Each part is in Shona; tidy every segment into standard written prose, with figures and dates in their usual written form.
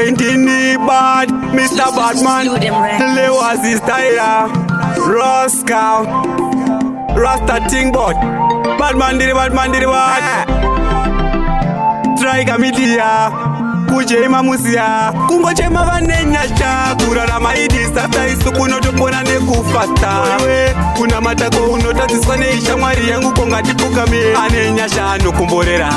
Kuchendini bad, Mr. Badman, Lewazi Styler, Roscoe, Rasta Tingbot, Badman did Badman did bad. Striker Media, kuchema musiya, kungochema vane nyasha, kurarama idisaster, isu kunotopona nekufasta. Iwe kunamata ko unotadziswa neishamwari yangu kongatipfukame ane nyasha anokomborera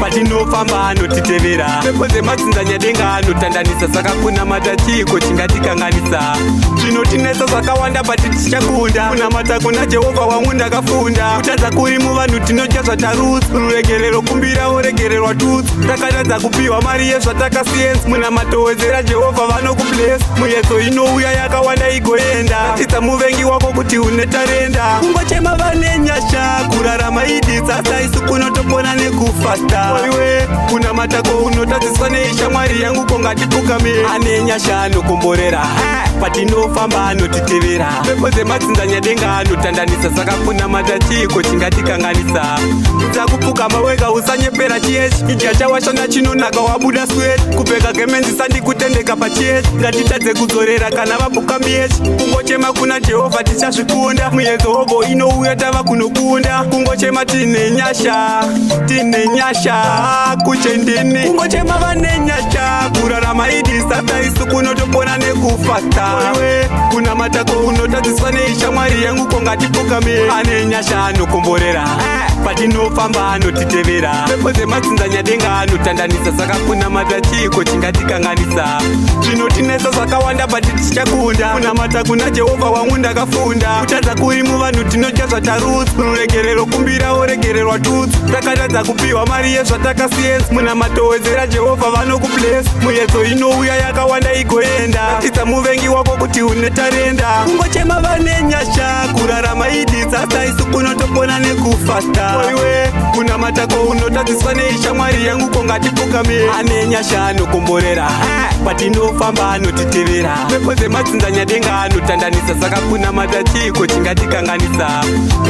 patinofamba anotitevera mhepo dzemadzinza nyadenga anotandanisa saka kunamata chiiko chingatikanganisa zvinotinetsa zvakawanda but tichakunda kunamata kuna Jehovha wangu ndakafunda kutadza kuri muvanhu tinodya zvatarutsa ruregerero kumbira woregererwa tutsu takatadza kupiwa mari yezvatakasiyenza munamatowedzera Jehovha vanokubless muyedzo inouya yakawanda igoenda ratidza muvengi wako kuti une tarenda kungochema vane nyasha kurarama idisaster isu kunotopona nekufasta iwe kunamata ko unotadziswa neishamwari yangu kongatipfukame ane nyasha anokomborera patinofamba anotitevera mhepo dzemadzinza nyadenga anotandanisa saka kunamata chiiko chingatikanganisa dzakupfukama wega usanyepera chiyechi idya chawashanda chinonaka wabuda sweat kupfeka gemenzi sandikutendeka pachiyechi ngatitadze kudzorera kana vabuka miyechi kungochema kuna Jehovha tichazvikunda muyedzo hobo inouya tava kunokunda kungochema tine nyasha tine nyasha kuchendini kungochema vane nyasha kurarama idisaster isu kunotopona nekufasta iwe kunamata ko unotadziswa neishamwari yangu kongatipfukame ane nyasha anokomborera patinofamba anotitevera mhepo dzemadzinza nyadenga anotandanisa saka kunamata chiiko chingatikanganisa zvinotinetsa zvakawanda but tichakunda kunamata kuna Jehovha wangu ndakafunda kutadza kuri muvanhu tinodya zvatarutsa ruregerero kumbira woregererwa tutsu takatadza kupiwa mari yezvatakasiyenza munamatowedzera Jehovha vanokubless muyedzo inouya yakawanda igoenda ratidza muvengi wako kuti une tarenda kungochema vane nyasha kurarama idisaster isu kunotopona nekufasta iwe kunamata ko unotadziswa neishamwari yangu kongatipfukame ane nyasha anokomborera patinofamba anotitevera mhepo dzemadzinza nyadenga anotandanisa saka kunamata chiiko chingatikanganisa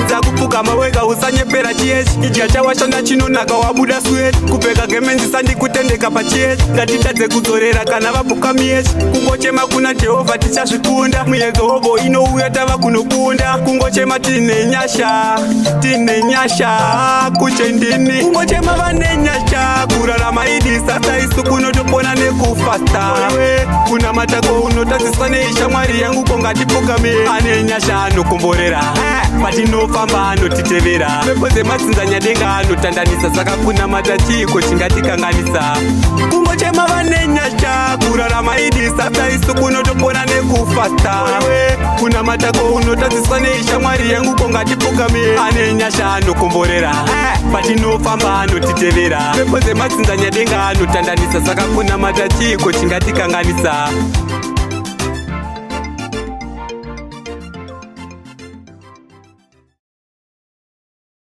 dzakupfukama wega usanyepera chiyechi idya chawashanda chinonaka wabuda sweat kupfeka gemenzi sandikutendeka pachiyechi ngatitadze kudzorera kana vabuka miyechi kungochema kuna Jehovha tichazvikunda muyedzo hobo inouya tava kunokunda kungochema tine nyasha tine nyasha kuchendini kungochema vane nyasha kurarama idisaster isu kunotopona nekufasta iwe kunamata ko unotadziswa neishamwari yangu kongatipfukame ane nyasha anokomborera patinofamba anotitevera mhepo dzemadzinza nyadenga anotandanisa saka kunamata chiiko chingatikanganisa kungochema vane nyasha kurarama idisaster isu kunotopona nekufasta iwe kunamata ko unotadziswa neishamwari yangu kongatipfukame ane nyasha anokomborera patinofamba anotitevera mhepo dzemadzinza nyadenga anotandanisa saka kunamata chiiko chingatikanganisa.